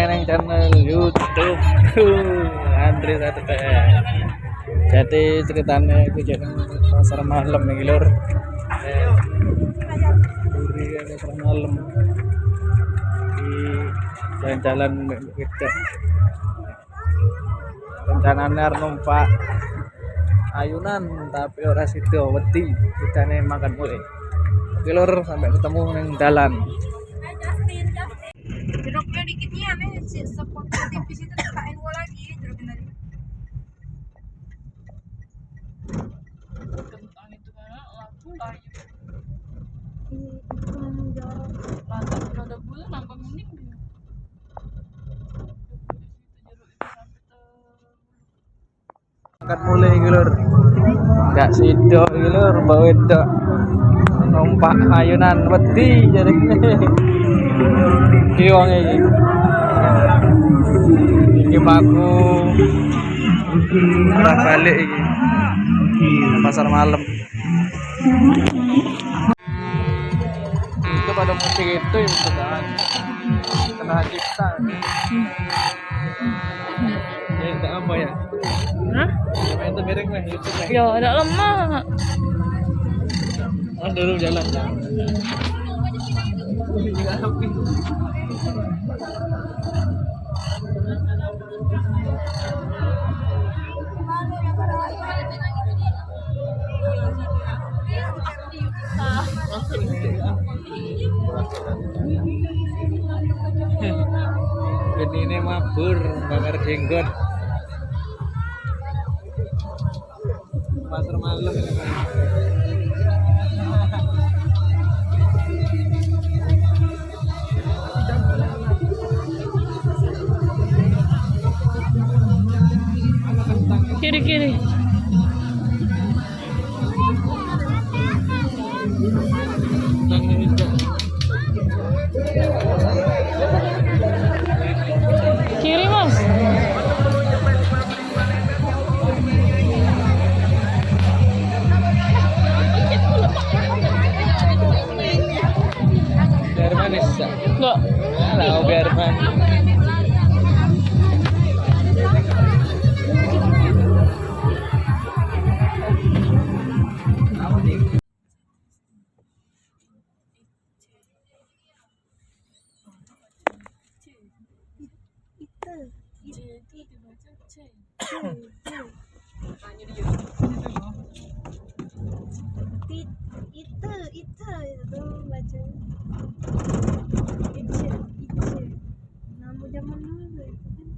neng channel YouTube Andre 1TR. Jadi ceritanya aku jadi pasar malam nih lur. Buri pasar malam di jalan-jalan wedok. Rencananya arep numpak ayunan tapi ora sida wedi kitane makan mulai. Oke lur, sampai ketemu neng dalan. Jeruknya dikitnya aneh, sepotong tipis itu tak gua lagi jeruknya tadi. Kentang itu mana laku layu. Lantak ada bulan nampak kuning dia. Makan mulai iki lur. Gak sido iki lur, mbak wedok. Numpak ayunan wedi jadi. Iki wong iki. Iki mlaku arah balik iki. Pasar malam. Itu pada musik itu ya kan. Kena cipta. Ya enggak apa ya? Hah? Ya itu miring lah YouTube lah. Ya, ada lemah. Oh, dulu jalan. Genine mabur bakar jenggot. Pasar malam. Kiri-kiri. Kiri, Mas. Biar manis. Enggak. Lah, biar manis. C itu dibaca C. Itu baca. Ice, ice. Nama zaman dulu itu kan.